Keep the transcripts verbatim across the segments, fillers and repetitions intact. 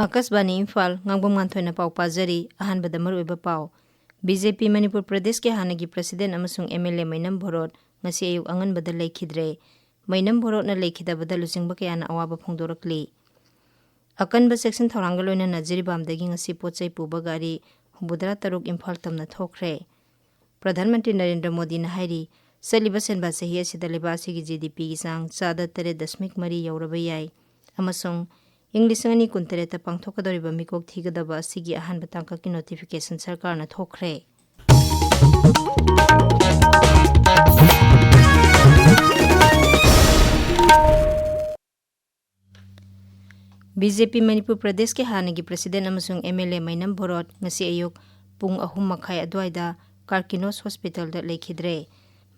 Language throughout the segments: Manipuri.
ꯑꯥꯀꯥꯁꯕꯥꯅꯤ ꯏꯝꯐꯥꯜ, ꯉꯥꯡꯕꯝ ꯉꯥꯟꯊꯣꯏꯅ ꯄꯥꯎ ꯄꯥꯖꯔꯤ꯫ ꯑꯍꯥꯟꯕꯗ ꯃꯔꯨꯑꯣꯏꯕ ꯄꯥꯎ꯫ ꯕꯤ ꯖꯦ ꯄꯤ ꯃꯅꯤꯄꯨꯔ ꯄ꯭ꯔꯗꯦꯁꯀꯤ ꯍꯥꯟꯅꯒꯤ ꯄ꯭ꯔꯁꯤꯗꯦꯟ ꯑꯃꯁꯨꯡ ꯑꯦꯝ ꯑꯦꯜ ꯑꯦ ꯃꯩꯅꯝ ꯚꯣꯔꯣꯠ ꯉꯁꯤ ꯑꯌꯨꯛ ꯑꯉꯟꯕꯗ ꯂꯩꯈꯤꯗ꯭ꯔꯦ꯫ ꯃꯩꯅꯝ ꯚꯣꯔꯣꯠꯅ ꯂꯩꯈꯤꯗꯕꯗ ꯂꯨꯆꯤꯡꯕ ꯀꯌꯥꯅ ꯑꯋꯥꯕ ꯐꯣꯡꯗꯣꯔꯛꯂꯤ꯫ ꯑꯀꯟꯕ ꯆꯦꯛꯁꯤꯟ ꯊꯧꯔꯥꯡꯒ ꯂꯣꯏꯅꯅ ꯖꯤꯔꯤꯕꯥꯝꯗꯒꯤ ꯉꯁꯤ ꯄꯣꯠ ꯆꯩ ꯄꯨꯕ ꯒꯥꯔꯤ ꯍꯨꯝꯐꯨꯇꯔꯥ ꯇꯔꯨꯛ ꯏꯝꯐꯥꯜ ꯇꯝꯅ ꯊꯣꯛꯈ꯭ꯔꯦ꯫ ꯄ꯭ꯔꯙꯥꯟ ꯃꯟꯇ꯭ꯔꯤ ꯅꯔꯦꯟꯗ꯭ꯔ ꯃꯣꯗꯤꯅ ꯍꯥꯏꯔꯤ, ꯆꯠꯂꯤꯕ ꯁꯦꯟꯕꯥ ꯆꯍꯤ ꯑꯁꯤꯗ ꯂꯩꯕꯥꯛ ꯑꯁꯤꯒꯤ ꯖꯤ ꯗꯤ ꯄꯤꯒꯤ ꯆꯥꯡ ꯆꯥꯗ ꯇꯔꯦꯠ ꯗꯁꯃꯤꯛ ꯃꯔꯤ ꯌꯧꯔꯕ ꯌꯥꯏ ꯑꯃꯁꯨꯡ ꯏꯪ ꯂꯤꯁꯤꯡ ꯑꯅꯤ ꯀꯨꯟꯇꯔꯦꯠꯇ ꯄꯥꯡꯊꯣꯛꯀꯗꯧꯔꯤꯕ ꯃꯤꯀꯣꯛ ꯊꯤꯒꯗꯕ ꯑꯁꯤꯒꯤ ꯑꯍꯥꯟꯕ ꯇꯥꯡꯀꯛꯀꯤ ꯅꯣꯇꯤꯐꯤꯀꯦꯁꯟ ꯁꯔꯀꯥꯔꯅ ꯊꯣꯛꯈ꯭ꯔꯦ꯫ ꯕꯤ ꯖꯦ ꯄꯤ ꯃꯅꯤꯄꯨꯔ ꯄ꯭ꯔꯗꯦꯁꯀꯤ ꯍꯥꯟꯅꯒꯤ ꯄ꯭ꯔꯁꯤꯗꯦꯟ ꯑꯃꯁꯨꯡ ꯑꯦꯝ ꯑꯦꯜ ꯑꯦ ꯃꯩꯅꯝ ꯚꯣꯔꯣꯠ ꯉꯁꯤ ꯑꯌꯨꯛ ꯄꯨꯡ ꯑꯍꯨꯝ ꯃꯈꯥꯏ ꯑꯗꯨꯋꯥꯏꯗ ꯀꯥꯔꯀꯤꯅꯣꯁ ꯍꯣꯁꯄꯤꯇꯥꯜꯗ ꯂꯩꯈꯤꯗ꯭ꯔꯦ꯫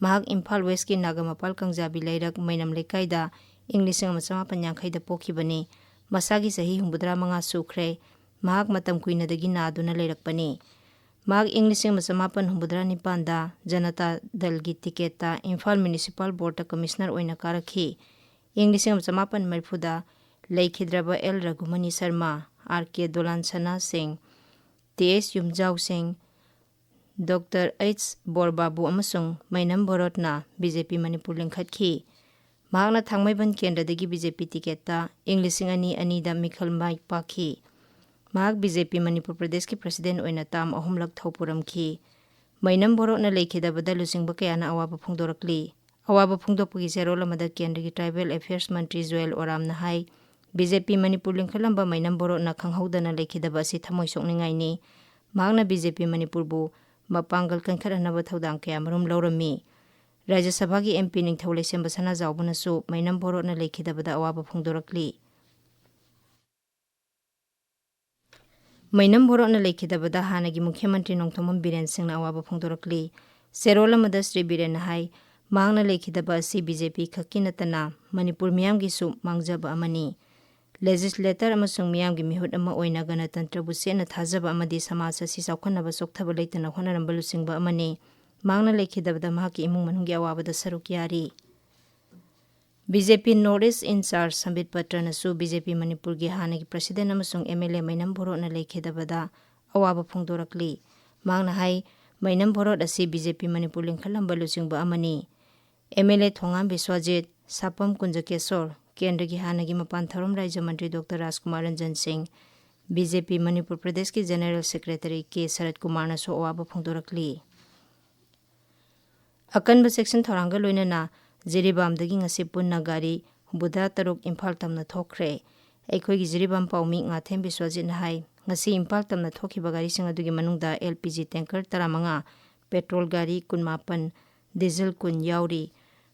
ꯃꯍꯥꯛ ꯏꯝꯐꯥꯜ ꯋꯦꯁꯀꯤ ꯅꯥꯒꯥꯃꯄꯥꯜ ꯀꯪꯖꯥꯕꯤ ꯂꯩꯔꯛ ꯃꯩꯅꯝ ꯂꯩꯀꯥꯏꯗ ꯏꯪ ꯂꯤꯁꯤꯡ ꯑꯃ ꯆꯃꯥꯄꯟ ꯌꯥꯡꯈꯩꯗ ꯄꯣꯛꯈꯤꯕꯅꯤ꯫ ꯃꯁꯥꯒꯤ ꯆꯍꯤ ꯍꯨꯝꯐꯨꯇꯔꯥ ꯃꯉꯥ ꯁꯨꯈ꯭ꯔꯦ꯫ ꯃꯍꯥꯛ ꯃꯇꯝ ꯀꯨꯏꯅꯗꯒꯤ ꯅꯥꯗꯨꯅ ꯂꯩꯔꯛꯄꯅꯤ꯫ ꯃꯍꯥꯛ ꯏꯪ ꯂꯤꯁꯤꯡ ꯑꯃ ꯆꯃꯥꯄꯟ ꯍꯨꯝꯐꯨꯇꯔꯥ ꯅꯤꯄꯥꯟꯗ ꯖꯅꯇꯥ ꯗꯜꯒꯤ ꯇꯤꯀꯦꯠꯇ ꯏꯝꯐꯥꯜ ꯃ꯭ꯌꯨꯅꯤꯁꯤꯄꯥꯜ ꯕꯣꯔꯗꯇ ꯀꯃꯤꯁꯅꯔ ꯑꯣꯏꯅ ꯀꯥꯔꯛꯈꯤ꯫ ꯏꯪ ꯂꯤꯁꯤꯡ ꯑꯃ ꯆꯃꯥꯄꯟ ꯃꯔꯤꯐꯨꯗ ꯂꯩꯈꯤꯗ꯭ꯔꯕ ꯑꯦꯜ ꯔꯘꯨꯃꯅꯤ ꯁꯔꯃ, ꯑꯥꯔ ꯀꯦ ꯗꯣꯂꯥꯟꯁꯅꯥ ꯁꯤꯡ, ꯇꯤ ꯑꯦꯁ ꯌꯨꯝꯖꯥꯎ ꯁꯤꯡ, ꯗꯣꯛꯇꯔ ꯑꯩꯆ ꯕꯣꯔꯕꯥꯕꯨ ꯑꯃꯁꯨꯡ ꯃꯩꯅꯝ ꯚꯣꯔꯣꯠꯅ ꯕꯤ ꯖꯦ ꯄꯤ ꯃꯅꯤꯄꯨꯔ ꯂꯤꯡꯈꯠꯈꯤ꯫ ꯃꯍꯥꯛꯅ ꯊꯥꯡꯃꯩꯕꯟ ꯀꯦꯟꯗ꯭ꯔꯗꯒꯤ ꯕꯤ ꯖꯦ ꯄꯤ ꯇꯤꯀꯦꯠꯇ ꯏꯪ ꯂꯤꯁꯤꯡ ꯑꯅꯤ ꯑꯅꯤꯗ ꯃꯤꯈꯜ ꯃꯥꯏ ꯄꯥꯛꯈꯤ꯫ ꯃꯍꯥꯛ ꯕꯤ ꯖꯦ ꯄꯤ ꯃꯅꯤꯄꯨꯔ ꯄ꯭ꯔꯗꯦꯁꯀꯤ ꯄ꯭ꯔꯁꯤꯗꯦꯟ ꯑꯣꯏꯅ ꯇꯥꯝ ꯑꯍꯨꯝꯂꯛ ꯊꯧ ꯄꯨꯔꯝꯈꯤ꯫ ꯃꯩꯅꯝ ꯚꯣꯔꯣꯠꯅ ꯂꯩꯈꯤꯗꯕꯗ ꯂꯨꯆꯤꯡꯕ ꯀꯌꯥꯅ ꯑꯋꯥꯕ ꯐꯣꯡꯗꯣꯔꯛꯂꯤ꯫ ꯑꯋꯥꯕ ꯐꯣꯡꯗꯣꯛꯄꯒꯤ ꯆꯦꯔꯣꯜ ꯑꯃꯗ ꯀꯦꯟꯗ꯭ꯔꯒꯤ ꯇ꯭ꯔꯥꯏꯕꯦꯜ ꯑꯦꯐꯤꯌꯔꯁ ꯃꯟꯇ꯭ꯔꯤ ꯖꯨꯑꯦꯜ ꯑꯣꯔꯥꯝꯅ ꯍꯥꯏ, ꯕꯤ ꯖꯦ ꯄꯤ ꯃꯅꯤꯄꯨꯔ ꯂꯤꯡꯈꯠꯂꯝꯕ ꯃꯩꯅꯝ ꯚꯣꯔꯣꯠꯅ ꯈꯪꯍꯧꯗꯅ ꯂꯩꯈꯤꯗꯕ ꯑꯁꯤ ꯊꯃꯣꯏ ꯁꯣꯛꯅꯤꯡꯉꯥꯏꯅꯤ꯫ ꯃꯍꯥꯛꯅ ꯕꯤ ꯖꯦ ꯄꯤ ꯃꯅꯤꯄꯨꯔꯕꯨ ꯃꯄꯥꯡꯒꯜ ꯀꯟꯈꯠꯍꯟꯅꯕ ꯊꯧꯗꯥꯡ ꯀꯌꯥꯃꯔꯨꯝ ꯂꯧꯔꯝꯃꯤ꯫ ꯔꯥꯖ꯭ꯌ ꯁꯚꯥꯒꯤ ꯑꯦꯝ ꯄꯤ ꯅꯤꯡꯊꯧ ꯂꯩꯁꯦꯝꯕ ꯁꯅꯥꯖꯥꯎꯕꯅꯁꯨ ꯃꯩꯅꯝ ꯚꯣꯔꯣꯠꯅ ꯂꯩꯈꯤꯗꯕꯗ ꯑꯋꯥꯕ ꯐꯣꯡꯗꯣꯔꯛꯂꯤ꯫ ꯃꯩꯅꯝ ꯚꯣꯔꯣꯠꯅ ꯂꯩꯈꯤꯗꯕꯗ ꯍꯥꯟꯅꯒꯤ ꯃꯨꯈ꯭ꯌ ꯃꯟꯇ꯭ꯔꯤ ꯅꯣꯡꯊꯣꯝꯕꯝ ꯕꯤꯔꯦꯟ ꯁꯤꯡꯅ ꯑꯋꯥꯕ ꯐꯣꯡꯗꯣꯔꯛꯂꯤ꯫ ꯆꯦꯔꯣꯜ ꯑꯃꯗ ꯁ꯭ꯔꯤ ꯕꯤꯔꯦꯟꯅ ꯍꯥꯏ, ꯃꯍꯥꯛꯅ ꯂꯩꯈꯤꯗꯕ ꯑꯁꯤ ꯕꯤ ꯖꯦ ꯄꯤ ꯈꯛꯀꯤ ꯅꯠꯇꯅ ꯃꯅꯤꯄꯨꯔ ꯃꯤꯌꯥꯝꯒꯤꯁꯨ ꯃꯥꯡꯖꯕ ꯑꯃꯅꯤ꯫ ꯂꯦꯖꯤꯁꯂꯦꯇꯔ ꯑꯃꯁꯨꯡ ꯃꯤꯌꯥꯝꯒꯤ ꯃꯤꯍꯨꯠ ꯑꯃ ꯑꯣꯏꯅ ꯒꯅꯇꯟꯇ꯭ꯔꯕꯨ ꯆꯦꯠꯅ ꯊꯥꯖꯕ ꯑꯃꯗꯤ ꯁꯃꯥꯖ ꯑꯁꯤ ꯆꯥꯎꯈꯠꯅꯕ ꯆꯣꯛꯊꯕ ꯂꯩꯇꯅ ꯍꯣꯠꯅꯔꯝꯕ ꯂꯨꯆꯤꯡꯕ ꯑꯃꯅꯤ꯫ ꯃꯍꯥꯛꯅ ꯂꯩꯈꯤꯗꯕꯗ ꯃꯍꯥꯛꯀꯤ ꯏꯃꯨꯡ ꯃꯅꯨꯡꯒꯤ ꯑꯋꯥꯕꯗ ꯁꯔꯨꯛ ꯌꯥꯔꯤ꯫ B J P North East in charge Sambit ꯄꯇ꯭ꯔꯅꯁꯨ ꯕꯤ ꯖꯦ ꯄꯤ ꯃꯅꯤꯄꯨꯔꯒꯤ ꯍꯥꯟꯅꯒꯤ president ꯑꯃꯁꯨꯡ M L A ꯃꯩꯅꯝ ꯚꯣꯔꯣꯠꯅ ꯂꯩꯈꯤꯗꯕꯗ ꯑꯋꯥꯕ ꯐꯣꯡꯗꯣꯔꯛꯂꯤ꯫ ꯃꯍꯥꯛꯅ ꯍꯥꯏ, ꯃꯩꯅꯝ ꯚꯣꯔꯣꯠ ꯑꯁꯤ ꯕꯤ ꯖꯦ ꯄꯤ ꯃꯅꯤꯄꯨꯔ ꯂꯤꯡꯈꯠꯂꯝꯕ ꯂꯨꯆꯤꯡꯕ ꯑꯃꯅꯤ꯫ M L A ꯊꯣꯉꯥꯝ ꯕꯤꯁ꯭ꯋꯥꯖꯤꯠ, ꯁꯥꯄꯝ ꯀꯨꯟꯖꯀꯦꯁꯣꯔ, ꯀꯦꯟꯗ꯭ꯔꯒꯤ ꯍꯥꯟꯅꯒꯤ ꯃꯄꯥꯟ ꯊꯧꯔꯝ ꯔꯥꯖ꯭ꯌ ꯃꯟꯇ꯭ꯔꯤ ꯗꯣꯛꯇꯔ ꯔꯥꯖꯀꯨꯃꯥꯔ ꯔꯟꯖꯟ ꯁꯤꯡ, ꯕꯤ ꯖꯦ ꯄꯤ ꯃꯅꯤꯄꯨꯔ ꯄ꯭ꯔꯗꯦꯁꯀꯤ General Secretary ꯀꯦ ꯁꯔꯠ ꯀꯨꯃꯥꯔꯅꯁꯨ ꯑꯋꯥꯕ ꯐꯣꯡꯗꯣꯔꯛꯂꯤ꯫ ꯑꯀꯟꯕ ꯆꯦꯛꯁꯤꯟ ꯊꯧꯔꯥꯡꯒ ꯂꯣꯏꯅꯅ ꯖꯤꯔꯤꯕꯥꯝꯗꯒꯤ ꯉꯁꯤ ꯄꯨꯟꯅ ꯒꯥꯔꯤ ꯕꯨꯙꯥ ꯇꯔꯨꯛ ꯏꯝꯐꯥꯜ ꯇꯝꯅ ꯊꯣꯛꯈ꯭ꯔꯦ꯫ ꯑꯩꯈꯣꯏꯒꯤ ꯖꯤꯔꯤꯕꯥꯝ ꯄꯥꯎꯃꯤ ꯉꯥꯊꯦꯝ ꯕꯤꯁ꯭ꯋꯥꯖꯤꯠꯅ ꯍꯥꯏ, ꯉꯁꯤ ꯏꯝꯐꯥꯜ ꯇꯝꯅ ꯊꯣꯛꯈꯤꯕ ꯒꯥꯔꯤꯁꯤꯡ ꯑꯗꯨꯒꯤ ꯃꯅꯨꯡꯗ L P G tanker ꯇꯔꯥꯃꯉꯥ, petrol ꯒꯥꯔꯤ ꯀꯨꯟꯃꯥꯄꯟ, diesel ꯀꯨꯟ ꯌꯥꯎꯔꯤ꯫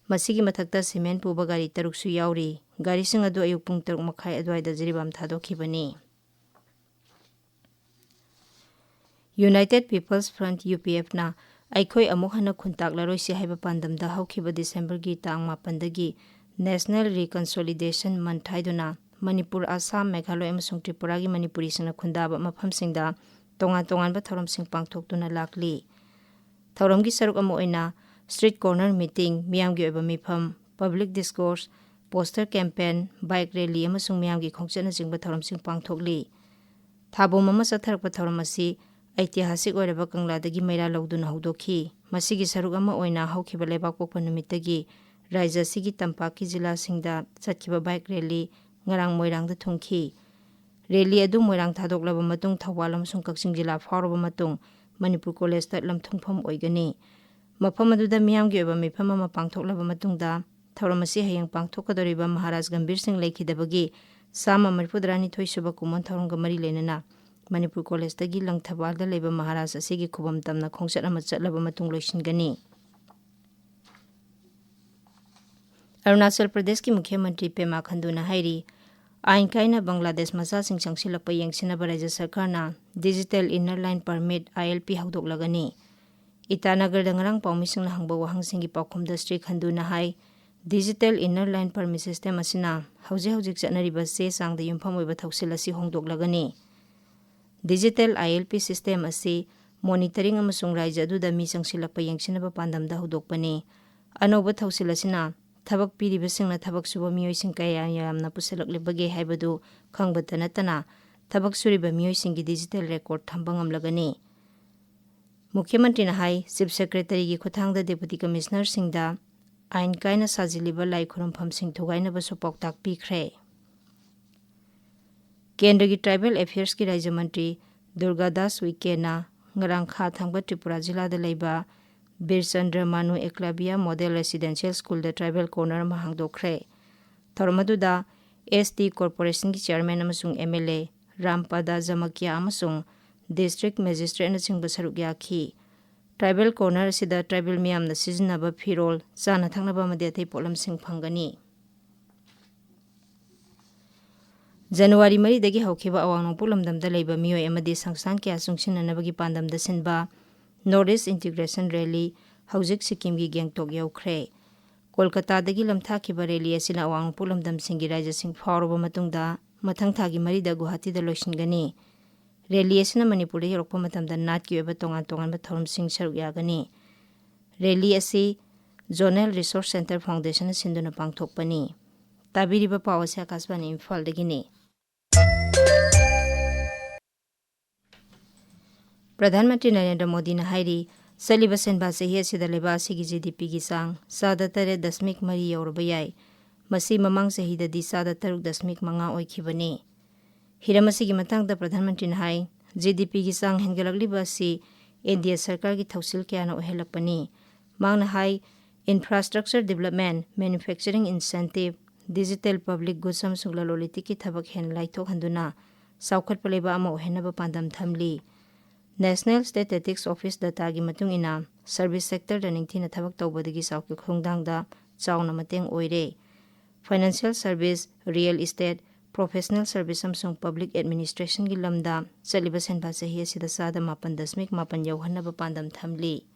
ꯃꯁꯤꯒꯤ ꯃꯊꯛꯇ cement ꯄꯨꯕ ꯒꯥꯔꯤ ꯇꯔꯨꯛꯁꯨ ꯌꯥꯎꯔꯤ꯫ ꯒꯥꯔꯤꯁꯤꯡ ꯑꯗꯨ ꯑꯌꯨꯛ ꯄꯨꯡ ꯇꯔꯨꯛ ꯃꯈꯥꯏ ꯑꯗꯨꯋꯥꯏꯗ Jiribam ꯊꯥꯗꯣꯛꯈꯤꯕꯅꯤ꯫ United People's Front, U P Fꯅ ꯑꯩꯈꯣꯏ ꯑꯃꯨꯛ ꯍꯟꯅ ꯈꯨꯟꯇꯥꯛꯂꯔꯣꯏꯁꯤ ꯍꯥꯏꯕ ꯄꯥꯟꯗꯝꯗ ꯍꯧꯈꯤꯕ ꯗꯤꯁꯦꯝꯕꯔꯒꯤ ꯇꯥꯡ ꯃꯥꯄꯟꯗꯒꯤ National Reconciliation Month ꯍꯥꯏꯗꯨꯅ ꯃꯅꯤꯄꯨꯔ, ꯑꯁꯥꯝ, ꯃꯦꯘꯥꯂꯣꯏ ꯑꯃꯁꯨꯡ ꯇ꯭ꯔꯤꯄꯨꯔꯥꯒꯤ ꯃꯅꯤꯄꯨꯔꯤꯁꯤꯡꯅ ꯈꯨꯟꯗꯥꯕ ꯃꯐꯝꯁꯤꯡꯗ ꯇꯣꯉꯥꯟ ꯇꯣꯉꯥꯟꯕ ꯊꯧꯔꯝꯁꯤꯡ ꯄꯥꯡꯊꯣꯛꯇꯨꯅ ꯂꯥꯛꯂꯤ꯫ ꯊꯧꯔꯝꯒꯤ ꯁꯔꯨꯛ ꯑꯃ ꯑꯣꯏꯅ street corner meeting, ꯃꯤꯌꯥꯝꯒꯤ ꯑꯣꯏꯕ ꯃꯤꯐꯝ, public discourse, poster campaign, bike rally ꯑꯃꯁꯨꯡ ꯃꯤꯌꯥꯝꯒꯤ ꯈꯣꯡꯆꯠꯅꯆꯤꯡꯕ ꯊꯧꯔꯝꯁꯤꯡ ꯄꯥꯡꯊꯣꯛꯂꯤ꯫ ꯊꯥꯕꯣꯝ ꯑꯃ ꯆꯠꯊꯔꯛꯄ ꯊꯧꯔꯝ ꯑꯁꯤ ꯑꯩꯇꯤꯍꯥꯁꯤꯛ ꯑꯣꯏꯔꯕ ꯀꯪꯂꯥꯗꯒꯤ ꯃꯩꯔꯥ ꯂꯧꯗꯨꯅ ꯍꯧꯗꯣꯛꯈꯤ꯫ ꯃꯁꯤꯒꯤ ꯁꯔꯨꯛ ꯑꯃ ꯑꯣꯏꯅ ꯍꯧꯈꯤꯕ ꯂꯩꯕꯥꯛꯄꯣꯛꯄ ꯅꯨꯃꯤꯠꯇꯒꯤ ꯔꯥꯖ꯭ꯌ ꯑꯁꯤꯒꯤ ꯇꯝꯄꯥꯛꯀꯤ ꯖꯤꯂꯥꯁꯤꯡꯗ ꯆꯠꯈꯤꯕ bike rally ꯉꯔꯥꯡ ꯃꯣꯏꯔꯥꯡꯗ ꯊꯨꯡꯈꯤ꯫ Rally ꯑꯗꯨ ꯃꯣꯏꯔꯥꯡ ꯊꯥꯗꯣꯛꯂꯕ ꯃꯇꯨꯡ ꯊꯧꯕꯥꯜ ꯑꯃꯁꯨꯡ ꯀꯛꯆꯤꯡ ꯖꯤꯂꯥ ꯐꯥꯎꯔꯕ ꯃꯇꯨꯡ ꯃꯅꯤꯄꯨꯔ ꯀꯣꯂꯦꯖꯇ ꯂꯝꯊꯨꯡꯐꯝ ꯑꯣꯏꯒꯅꯤ꯫ ꯃꯐꯝ ꯑꯗꯨꯗ ꯃꯤꯌꯥꯝꯒꯤ ꯑꯣꯏꯕ ꯃꯤꯐꯝ ꯑꯃ ꯄꯥꯡꯊꯣꯛꯂꯕ ꯃꯇꯨꯡꯗ ꯊꯧꯔꯝ ꯑꯁꯤ ꯍꯌꯦꯡ ꯄꯥꯡꯊꯣꯛꯀꯗꯧꯔꯤꯕ ꯃꯍꯥꯔꯥꯖ ꯒꯝꯚꯤꯔ ꯁꯤꯡ ꯂꯩꯈꯤꯗꯕꯒꯤ ꯆꯥꯝꯃ ꯃꯔꯤꯐꯨꯇꯔꯥꯅꯤꯊꯣꯏ ꯁꯨꯕ ꯀꯨꯝꯑꯣꯟ ꯊꯧꯔꯝꯒ ꯃꯔꯤ ꯂꯩꯅꯅ ꯃꯅꯤꯄꯨꯔ ꯀꯣꯂꯦꯖꯇꯒꯤ ꯂꯪꯊꯕꯥꯜꯗ ꯂꯩꯕ ꯃꯍꯥꯔꯥꯖ ꯑꯁꯤꯒꯤ ꯈꯨꯕꯝ ꯇꯝꯅ ꯈꯣꯡꯆꯠ ꯑꯃ ꯆꯠꯂꯕ ꯃꯇꯨꯡ ꯂꯣꯏꯁꯤꯟꯒꯅꯤ꯫ ꯑꯔꯨꯅꯥꯆꯜ ꯄ꯭ꯔꯗꯦꯁꯀꯤ ꯃꯨꯈ꯭ꯌ ꯃꯟꯇ꯭ꯔꯤ ꯄꯦꯃꯥ ꯈꯟꯗꯨꯅ ꯍꯥꯏꯔꯤ, ꯑꯥꯏꯟ ꯀꯥꯏꯅ ꯕꯪꯒ꯭ꯂꯥꯗꯦꯁ ꯃꯆꯥꯁꯤꯡ ꯆꯪꯁꯤꯜꯂꯛꯄ ꯌꯦꯡꯁꯤꯟꯅꯕ ꯔꯥꯖ꯭ꯌ ꯁꯔꯀꯥꯔꯅ Digital Inner Line Permit, I L P, ꯍꯧꯗꯣꯛꯂꯒꯅꯤ꯫ ꯏꯇꯥꯅꯒꯔꯗ ꯉꯔꯥꯡ ꯄꯥꯎꯃꯤꯁꯤꯡꯅ ꯍꯪꯕ ꯋꯥꯍꯪꯁꯤꯡꯒꯤ ꯄꯥꯎꯈꯨꯝꯗ ꯁ꯭ꯔꯤ ꯈꯟꯗꯨꯅ ꯍꯥꯏ, Digital Inner Line Permit system ꯑꯁꯤꯅ ꯍꯧꯖꯤꯛ ꯍꯧꯖꯤꯛ ꯆꯠꯅꯔꯤꯕ ꯆꯦ ꯆꯥꯡꯗ ꯌꯨꯝꯐꯝ ꯑꯣꯏꯕ ꯊꯧꯁꯤꯜ ꯑꯁꯤ ꯍꯣꯡꯗꯣꯛꯂꯒꯅꯤ꯫ Digital I L P system ꯑꯁꯤ monitoring ꯑꯃꯁꯨꯡ ꯔꯥꯖ꯭ꯌ ꯑꯗꯨꯗ ꯃꯤ ꯆꯪꯁꯤꯜꯂꯛꯄ ꯌꯦꯡꯁꯤꯟꯅꯕ ꯄꯥꯟꯗꯝꯗ ꯍꯧꯗꯣꯛꯄꯅꯤ꯫ ꯑꯅꯧꯕ ꯊꯧꯁꯤꯜ ꯑꯁꯤꯅ ꯊꯕꯛ ꯄꯤꯔꯤꯕꯁꯤꯡꯅ ꯊꯕꯛ ꯁꯨꯕ ꯃꯤꯑꯣꯏꯁꯤꯡ ꯀꯌꯥ ꯌꯥꯝꯅ ꯄꯨꯁꯤꯜꯂꯛꯂꯤꯕꯒꯦ ꯍꯥꯏꯕꯗꯨ ꯈꯪꯕꯇ ꯅꯠꯇꯅ, ꯊꯕꯛ ꯁꯨꯔꯤꯕ ꯃꯤꯑꯣꯏꯁꯤꯡꯒꯤ digital record ꯊꯝꯕ ꯉꯝꯂꯒꯅꯤ꯫ ꯃꯨꯈ꯭ꯌ ꯃꯟꯇ꯭ꯔꯤꯅ ꯍꯥꯏ, Chief Secretaryꯒꯤ ꯈꯨꯠꯊꯥꯡꯗ Deputy Commissionerꯁꯤꯡꯗ ꯑꯥꯏꯟ ꯀꯥꯏꯅ ꯁꯥꯖꯤꯜꯂꯤꯕ ꯂꯥꯏ ꯈꯨꯔꯨꯝꯐꯝꯁꯤꯡ ꯊꯨꯒꯥꯏꯅꯕꯁꯨ ꯄꯥꯎꯇꯥꯛ ꯄꯤꯈ꯭ꯔꯦ꯫ ꯀꯦꯟꯗ꯭ꯔꯒꯤ Tribal Affairsꯀꯤ ꯔꯥꯖ꯭ꯌ ꯃꯟꯇ꯭ꯔꯤ ꯗꯨꯔꯒꯥꯗꯥꯁ ꯎꯏꯀꯦꯅ ꯉꯔꯥꯡ ꯈꯥ ꯊꯪꯕ ꯇ꯭ꯔꯤꯄꯨꯔꯥ ꯖꯤꯂꯥꯗ ꯂꯩꯕ ꯕꯤꯔꯆꯟꯗ꯭ꯔ ꯃꯥꯅꯨ ꯑꯦꯀꯂꯕꯤꯌꯥ Model Residential Schoolꯗ Tribal Corner ꯑꯃ ꯍꯥꯡꯗꯣꯛꯈ꯭ꯔꯦ꯫ ꯊꯧꯔꯝ ꯑꯗꯨꯗ S T Corporationꯒꯤ Chairman ꯑꯃꯁꯨꯡ M L A ꯔꯥꯝꯄꯥꯗꯥ ꯖꯃꯀꯤꯌꯥ ꯑꯃꯁꯨꯡ District Magistrateꯅꯆꯤꯡꯕ ꯁꯔꯨꯛ ꯌꯥꯈꯤ꯫ Tribal Corner ꯑꯁꯤꯗ tribal ꯃꯤꯌꯥꯝꯅ ꯁꯤꯖꯤꯟꯅꯕ ꯐꯤꯔꯣꯜ, ꯆꯥꯅ ꯊꯛꯅꯕ ꯑꯃꯗꯤ ꯑꯇꯩ ꯄꯣꯠꯂꯝꯁꯤꯡ ꯐꯪꯒꯅꯤ꯫ ꯖꯅꯋꯥꯔꯤ ꯃꯔꯤꯗꯒꯤ ꯍꯧꯈꯤꯕ ꯑꯋꯥꯡ ꯅꯣꯡꯄꯣꯛ ꯂꯝꯗꯝꯗ ꯂꯩꯕ ꯃꯤꯑꯣꯏ ꯑꯃꯗꯤ ꯁꯪꯁꯊꯥꯟ ꯀꯌꯥ ꯆꯨꯡꯁꯤꯟꯅꯅꯕꯒꯤ ꯄꯥꯟꯗꯝꯗ ꯁꯤꯟꯕ North East Integration Rally ꯍꯧꯖꯤꯛ ꯁꯤꯛꯀꯤꯝꯒꯤ ꯒꯦꯡꯇꯣꯛ ꯌꯧꯈ꯭ꯔꯦ꯫ ꯀꯣꯜꯀꯇꯥꯗꯒꯤ ꯂꯝꯊꯥꯈꯤꯕ rally ꯑꯁꯤꯅ ꯑꯋꯥꯡ ꯅꯣꯡꯄꯣꯛ ꯂꯝꯗꯝꯁꯤꯡꯒꯤ ꯔꯥꯖ꯭ꯌꯁꯤꯡ ꯐꯥꯎꯔꯕ ꯃꯇꯨꯡꯗ, ꯃꯊꯪ ꯊꯥꯒꯤ ꯃꯔꯤꯗ ꯒꯨꯋꯥꯍꯥꯇꯤꯗ ꯂꯣꯏꯁꯤꯟꯒꯅꯤ꯫ Rally ꯑꯁꯤꯅ ꯃꯅꯤꯄꯨꯔꯗ ꯌꯧꯔꯛꯄ ꯃꯇꯝꯗ ꯅꯥꯠꯀꯤ ꯑꯣꯏꯕ ꯇꯣꯉꯥꯟ ꯇꯣꯉꯥꯟꯕ ꯊꯧꯔꯝꯁꯤꯡ ꯁꯔꯨꯛ ꯌꯥꯒꯅꯤ꯫ Rally ꯑꯁꯤ Zonal Resource Centre Foundationꯅ ꯁꯤꯟꯗꯨꯅ ꯄꯥꯡꯊꯣꯛꯄꯅꯤ꯫ ꯇꯥꯕꯤꯔꯤꯕ ꯄꯥꯎ ꯑꯁꯤ ꯑꯀꯥꯁꯕꯥꯅꯤ ꯏꯝꯐꯥꯜꯗꯒꯤꯅꯤ꯫ ꯄ꯭ꯔꯙꯥꯟ ꯃꯟꯇ꯭ꯔꯤ ꯅꯔꯦꯟꯗ꯭ꯔ ꯃꯣꯗꯤꯅ ꯍꯥꯏꯔꯤ, ꯆꯠꯂꯤꯕ ꯁꯦꯟꯕꯥ ꯆꯍꯤ ꯑꯁꯤꯗ ꯂꯩꯕꯥꯛ ꯑꯁꯤꯒꯤ G D Pꯒꯤ ꯆꯥꯡ ꯆꯥꯗ ꯇꯔꯦꯠ ꯗꯁꯃꯤꯛ ꯃꯔꯤ ꯌꯧꯔꯕ ꯌꯥꯏ꯫ ꯃꯁꯤ ꯃꯃꯥꯡ ꯆꯍꯤꯗꯗꯤ ꯆꯥꯗ ꯇꯔꯨꯛ ꯗꯁꯃꯤꯛ ꯃꯉꯥ ꯑꯣꯏꯈꯤꯕꯅꯤ꯫ ꯍꯤꯔꯝ ꯑꯁꯤꯒꯤ ꯃꯇꯥꯡꯗ ꯄ꯭ꯔꯙꯥꯟ ꯃꯟꯇ꯭ꯔꯤꯅ ꯍꯥꯏ, G D Pꯒꯤ ꯆꯥꯡ ꯍꯦꯟꯒꯠꯂꯛꯂꯤꯕ ꯑꯁꯤ N D A ꯁꯔꯀꯥꯔꯒꯤ ꯊꯧꯁꯤꯜ ꯀꯌꯥꯅ ꯑꯣꯏꯍꯜꯂꯛꯄꯅꯤ꯫ ꯃꯍꯥꯛꯅ ꯍꯥꯏ, infrastructure development, manufacturing incentive, digital public goods ꯑꯃꯁꯨꯡ ꯂꯂꯣꯟ ꯏꯇꯤꯛꯀꯤ ꯊꯕꯛ ꯍꯦꯟꯅ ꯂꯥꯏꯊꯣꯛꯍꯟꯗꯨꯅ ꯆꯥꯎꯈꯠꯄ ꯂꯩꯕꯥꯛ ꯑꯃ ꯑꯣꯏꯍꯟꯅꯕ ꯄꯥꯟꯗꯝ ꯊꯝꯂꯤ꯫ National Statistics Office dataꯒꯤ ꯃꯇꯨꯡ ꯏꯟꯅ, service sectorꯗ ꯅꯤꯡꯊꯤꯅ ꯊꯕꯛ ꯇꯧꯕꯗꯒꯤ ꯆꯥꯎꯈꯠ ꯈꯣꯡꯊꯥꯡꯗ ꯆꯥꯎꯅ ꯃꯇꯦꯡ ꯑꯣꯏꯔꯦ꯫ Financial service, real estate, professional service ꯑꯃꯁꯨꯡ public administrationꯒꯤ ꯂꯝꯗ ꯆꯠꯂꯤꯕ ꯁꯦꯟꯕꯥ ꯆꯍꯤ ꯑꯁꯤꯗ ꯆꯥꯗ ꯃꯥꯄꯟ ꯗꯁꯃꯤꯛ ꯃꯥꯄꯟ ꯌꯧꯍꯟꯅꯕ ꯄꯥꯟꯗꯝ ꯊꯝꯂꯤ꯫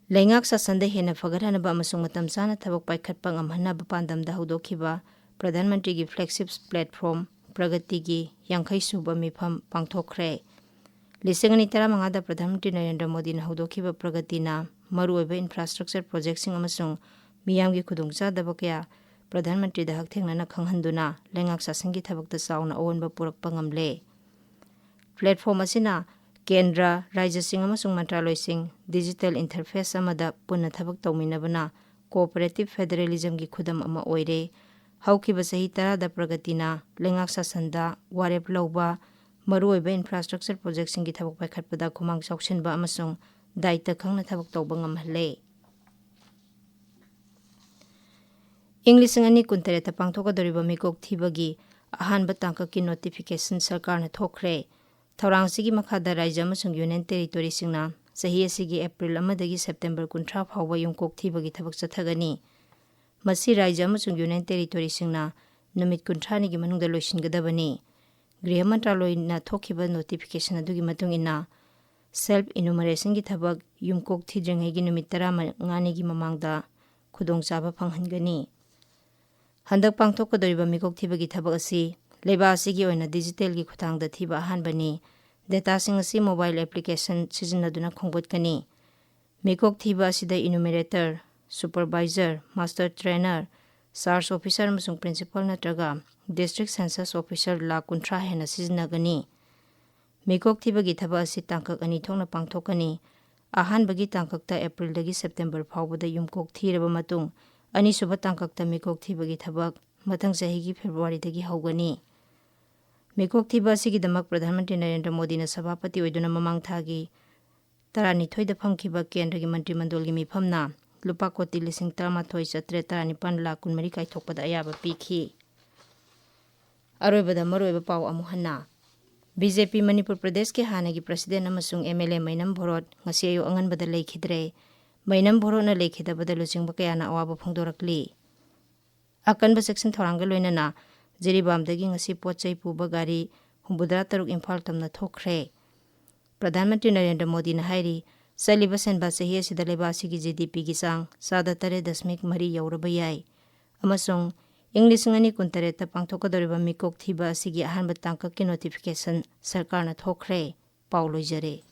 ꯂꯩꯉꯥꯛ ꯁꯥꯁꯟꯗ ꯍꯦꯟꯅ ꯐꯒꯠꯍꯟꯅꯕ ꯑꯃꯁꯨꯡ ꯃꯇꯝ ꯆꯥꯅ ꯊꯕꯛ ꯄꯥꯏꯈꯠꯄ ꯉꯝꯍꯟꯅꯕ ꯄꯥꯟꯗꯝꯗ ꯍꯧꯗꯣꯛꯈꯤꯕ ꯄ꯭ꯔꯙꯥꯟ ꯃꯟꯇ꯭ꯔꯤꯒꯤ flagship platform ꯄ꯭ꯔꯒꯇꯤꯒꯤ ꯌꯥꯡꯈꯩ ꯁꯨꯕ ꯃꯤꯐꯝ ꯄꯥꯡꯊꯣꯛꯈ꯭ꯔꯦ꯫ ꯂꯤꯁꯤꯡ ꯑꯅꯤ ꯇꯔꯥꯃꯉꯥꯗ ꯄ꯭ꯔꯙꯥꯟ ꯃꯟꯇ꯭ꯔꯤ ꯅꯔꯦꯟꯗ꯭ꯔ ꯃꯣꯗꯤꯅ ꯍꯧꯗꯣꯛꯈꯤꯕ ꯄ꯭ꯔꯒꯇꯤꯅ ꯃꯔꯨꯑꯣꯏꯕ ꯏꯟꯐ꯭ꯔꯥꯁ꯭ꯇ꯭ꯔꯛꯆꯔ ꯄ꯭ꯔꯣꯖꯦꯛꯁꯤꯡ ꯑꯃꯁꯨꯡ ꯃꯤꯌꯥꯝꯒꯤ ꯈꯨꯗꯣꯡꯆꯥꯗꯕ ꯀꯌꯥ ꯄ꯭ꯔꯙꯥꯟ ꯃꯟꯇ꯭ꯔꯤꯗ ꯍꯛꯊꯦꯡꯅꯅ ꯈꯪꯍꯟꯗꯨꯅ ꯂꯩꯉꯥꯛ ꯁꯥꯁꯟꯒꯤ ꯊꯕꯛꯇ ꯆꯥꯎꯅ ꯑꯑꯣꯟꯕ ꯄꯨꯔꯛꯄ ꯉꯝꯂꯦ꯫ ꯄ꯭ꯂꯦꯠꯐꯣꯝ ꯑꯁꯤꯅ ꯀꯦꯟꯗ꯭ꯔ, ꯔꯥꯖ꯭ꯌꯁꯤꯡ ꯑꯃꯁꯨꯡ ꯃꯟꯇ꯭ꯔꯥꯂꯣꯏꯁꯤꯡ ꯗꯤꯖꯤꯇꯦꯜ ꯏꯟꯇꯔꯐꯦꯁ ꯑꯃꯗ ꯄꯨꯟꯅ ꯊꯕꯛ ꯇꯧꯃꯤꯟꯅꯕꯅ ꯀꯣꯑꯣꯄꯔꯦꯇꯤꯚ ꯐꯦꯗꯔꯦꯂꯤꯖꯝꯒꯤ ꯈꯨꯗꯝ ꯑꯃ ꯑꯣꯏꯔꯦ꯫ ꯍꯧꯈꯤꯕ ꯆꯍꯤ ꯇꯔꯥꯗ ꯄ꯭ꯔꯒꯇꯤꯅ ꯂꯩꯉꯥꯛ ꯁꯥꯁꯟꯗ ꯋꯥꯔꯦꯞ ꯂꯧꯕ, ꯃꯔꯨꯑꯣꯏꯕ ꯏꯟꯐ꯭ꯔꯥꯁ꯭ꯇ꯭ꯔꯛꯆꯔ ꯄ꯭ꯔꯣꯖꯦꯛꯁꯤꯡꯒꯤ ꯊꯕꯛ ꯄꯥꯏꯈꯠꯄꯗ ꯈꯨꯃꯥꯡ ꯆꯥꯎꯁꯤꯟꯕ ꯑꯃꯁꯨꯡ ꯗꯥꯏꯇ ꯈꯪꯅ ꯊꯕꯛ ꯇꯧꯕ ꯉꯝꯍꯜꯂꯦ꯫ ꯏꯪ ꯂꯤꯁꯤꯡ ꯑꯅꯤ ꯀꯨꯟꯇꯔꯦꯠꯇ ꯄꯥꯡꯊꯣꯛꯀꯗꯧꯔꯤꯕ ꯃꯤꯀꯣꯛ ꯊꯤꯕꯒꯤ ꯑꯍꯥꯟꯕ ꯇꯥꯡꯀꯛꯀꯤ ꯅꯣꯇꯤꯐꯤꯀꯦꯁꯟ ꯁꯔꯀꯥꯔꯅ ꯊꯣꯛꯈ꯭ꯔꯦ꯫ ꯊꯧꯔꯥꯡꯁꯤꯒꯤ ꯃꯈꯥꯗ ꯔꯥꯖ꯭ꯌ ꯑꯃꯁꯨꯡ ꯌꯨꯅꯤꯌꯟ ꯇꯦꯔꯤꯇꯣꯔꯤꯁꯤꯡꯅ ꯆꯍꯤ ꯑꯁꯤꯒꯤ ꯑꯦꯄ꯭ꯔꯤꯜ ꯑꯃꯗꯒꯤ ꯁꯦꯞꯇꯦꯝꯕꯔ ꯀꯨꯟꯊ꯭ꯔꯥ ꯐꯥꯎꯕ ꯌꯨꯝꯀꯣꯛ ꯊꯤꯕꯒꯤ ꯊꯕꯛ ꯆꯠꯊꯒꯅꯤ꯫ ꯃꯁꯤ ꯔꯥꯖ꯭ꯌ ꯑꯃꯁꯨꯡ ꯌꯨꯅꯤꯌꯟ ꯇꯦꯔꯤꯇꯣꯔꯤꯁꯤꯡꯅ ꯅꯨꯃꯤꯠ ꯀꯨꯟꯊ꯭ꯔꯥꯅꯤꯒꯤ ꯃꯅꯨꯡꯗ ꯂꯣꯏꯁꯤꯟꯒꯗꯕꯅꯤ꯫ ꯒ꯭ꯔꯤꯍ ꯃꯟꯇ꯭ꯔꯥꯂꯣꯏꯅ ꯊꯣꯛꯈꯤꯕ ꯅꯣꯇꯤꯐꯤꯀꯦꯁꯟ ꯑꯗꯨꯒꯤ ꯃꯇꯨꯡ ꯏꯟꯅ, ꯁꯦꯜꯐ ꯏꯅꯨꯃꯔꯦꯁꯟꯒꯤ ꯊꯕꯛ ꯌꯨꯝꯀꯣꯛ ꯊꯤꯗ꯭ꯔꯤꯉꯩꯒꯤ ꯅꯨꯃꯤꯠ ꯇꯔꯥꯃꯉꯥꯅꯤꯒꯤ ꯃꯃꯥꯡꯗ ꯈꯨꯗꯣꯡꯆꯥꯕ ꯐꯪꯍꯟꯒꯅꯤ꯫ ꯍꯟꯗꯛ ꯄꯥꯡꯊꯣꯛꯀꯗꯧꯔꯤꯕ ꯃꯤꯀꯣꯛ ꯊꯤꯕꯒꯤ ꯊꯕꯛ ꯑꯁꯤ ꯂꯩꯕꯥꯛ ꯑꯁꯤꯒꯤ ꯑꯣꯏꯅ ꯗꯤꯖꯤꯇꯦꯜꯒꯤ ꯈꯨꯠꯊꯥꯡꯗ ꯊꯤꯕ ꯑꯍꯥꯟꯕꯅꯤ꯫ ꯗꯦꯇꯥꯁꯤꯡ ꯑꯁꯤ ꯃꯣꯕꯥꯏꯜ ꯑꯦꯄ꯭ꯂꯤꯀꯦꯁꯟ ꯁꯤꯖꯤꯟꯅꯗꯨꯅ ꯈꯣꯝꯒꯠꯀꯅꯤ꯫ ꯃꯤꯀꯣꯛ ꯊꯤꯕ ꯑꯁꯤꯗ enumerator, supervisor, master trainer, charge officer ꯑꯃꯁꯨꯡ ꯄ꯭ꯔꯤꯟꯁꯤꯄꯥꯜ ꯅꯠꯇ꯭ꯔꯒ ꯗꯤꯁꯇ꯭ꯔꯤꯛ ꯁꯦꯟꯁꯁ ꯑꯣꯐꯤꯁꯔ ꯂꯥꯈ ꯀꯨꯟꯊ꯭ꯔꯥ ꯍꯦꯟꯅ ꯁꯤꯖꯤꯟꯅꯒꯅꯤ꯫ ꯃꯤꯀꯣꯛ ꯊꯤꯕꯒꯤ ꯊꯕꯛ ꯑꯁꯤ ꯇꯥꯡꯀꯛ ꯑꯅꯤ ꯊꯣꯛꯅ ꯄꯥꯡꯊꯣꯛꯀꯅꯤ꯫ ꯑꯍꯥꯟꯕꯒꯤ ꯇꯥꯡꯀꯛꯇ ꯑꯦꯄ꯭ꯔꯤꯜꯗꯒꯤ ꯁꯦꯞꯇꯦꯝꯕꯔ ꯐꯥꯎꯕꯗ ꯌꯨꯝꯀꯣꯛ ꯊꯤꯔꯕ ꯃꯇꯨꯡ, ꯑꯅꯤꯁꯨꯕ ꯇꯥꯡꯀꯛꯇ ꯃꯤꯀꯣꯛ ꯊꯤꯕꯒꯤ ꯊꯕꯛ ꯃꯊꯪ ꯆꯍꯤꯒꯤ ꯐꯦꯕ꯭ꯔꯨꯋꯥꯔꯤꯗꯒꯤ ꯍꯧꯒꯅꯤ꯫ ꯃꯤꯀꯣꯛ ꯊꯤꯕ ꯑꯁꯤꯒꯤꯗꯃꯛ ꯄ꯭ꯔꯙꯥꯟ ꯃꯟꯇ꯭ꯔꯤ ꯅꯔꯦꯟꯗ꯭ꯔ ꯃꯣꯗꯤꯅ ꯁꯚꯥꯄꯇꯤ ꯑꯣꯏꯗꯨꯅ ꯃꯃꯥꯡ ꯊꯥꯒꯤ ꯇꯔꯥꯅꯤꯊꯣꯏꯗ ꯐꯝꯈꯤꯕ ꯀꯦꯟꯗ꯭ꯔꯒꯤ ꯃꯟꯇ꯭ꯔꯤ ꯃꯟꯗꯣꯜꯒꯤ ꯃꯤꯐꯝꯅ ꯂꯨꯄꯥ ꯀꯣꯇꯤ ꯂꯤꯁꯤꯡ ꯇꯔꯥꯃꯥꯊꯣꯏ ꯆꯥꯇ꯭ꯔꯦꯠ ꯇꯔꯥꯅꯤꯄꯥꯟ ꯂꯥꯈ ꯀꯨꯟꯃꯔꯤ ꯀꯥꯏꯊꯣꯛꯄꯗ ꯑꯌꯥꯕ ꯄꯤꯈꯤ꯫ ꯑꯔꯣꯏꯕꯗ ꯃꯔꯨꯑꯣꯏꯕ ꯄꯥꯎ ꯑꯃꯨꯛ ꯍꯟꯅ꯫ ꯕꯤ ꯖꯦ ꯄꯤ ꯃꯅꯤꯄꯨꯔ ꯄ꯭ꯔꯗꯦꯁꯀꯤ ꯍꯥꯟꯅꯒꯤ ꯄ꯭ꯔꯁꯤꯗꯦꯟ ꯑꯃꯁꯨꯡ ꯑꯦꯝ ꯑꯦꯜ ꯑꯦ ꯃꯩꯅꯝ ꯚꯣꯔꯣꯠ ꯉꯁꯤ ꯑꯌꯨꯛ ꯑꯉꯟꯕꯗ ꯂꯩꯈꯤꯗ꯭ꯔꯦ꯫ ꯃꯩꯅꯝ ꯚꯣꯔꯣꯠꯅ ꯂꯩꯈꯤꯗꯕꯗ ꯂꯨꯆꯤꯡꯕ ꯀꯌꯥꯅ ꯑꯋꯥꯕ ꯐꯣꯡꯗꯣꯔꯛꯂꯤ꯫ ꯑꯀꯟꯕ ꯆꯦꯛꯁꯤꯟ ꯊꯧꯔꯥꯡꯒ ꯂꯣꯏꯅꯅ ꯖꯤꯔꯤꯕꯥꯝꯗꯒꯤ ꯉꯁꯤ ꯄꯣꯠ ꯆꯩ ꯄꯨꯕ ꯒꯥꯔꯤ ꯍꯨꯝꯐꯨꯇꯔꯥ ꯇꯔꯨꯛ ꯏꯝꯐꯥꯜ ꯇꯝꯅ ꯊꯣꯛꯈ꯭ꯔꯦ꯫ ꯄ꯭ꯔꯙꯥꯟ ꯃꯟꯇ꯭ꯔꯤ ꯅꯔꯦꯟꯗ꯭ꯔ ꯃꯣꯗꯤꯅ ꯍꯥꯏꯔꯤ, ꯆꯠꯂꯤꯕ ꯁꯦꯟꯕꯥ ꯆꯍꯤ ꯑꯁꯤꯗ ꯂꯩꯕꯥꯛ ꯑꯁꯤꯒꯤ ꯖꯤ ꯗꯤ ꯄꯤꯒꯤ ꯆꯥꯡ ꯆꯥꯗ ꯇꯔꯦꯠ ꯗꯁꯃꯤꯛ ꯃꯔꯤ ꯌꯧꯔꯕ ꯌꯥꯏ ꯑꯃꯁꯨꯡ ꯏꯪ ꯂꯤꯁꯤꯡ ꯑꯅꯤ ꯀꯨꯟꯇꯔꯦꯠꯇ ꯄꯥꯡꯊꯣꯛꯀꯗꯧꯔꯤꯕ ꯃꯤꯀꯣꯛ ꯊꯤꯕ ꯑꯁꯤꯒꯤ ꯑꯍꯥꯟꯕ ꯇꯥꯡꯀꯛꯀꯤ ꯅꯣꯇꯤꯐꯤꯀꯦꯁꯟ ꯁꯔꯀꯥꯔꯅ ꯊꯣꯛꯈ꯭ꯔꯦ꯫ ꯄꯥꯎ ꯂꯣꯏꯖꯔꯦ꯫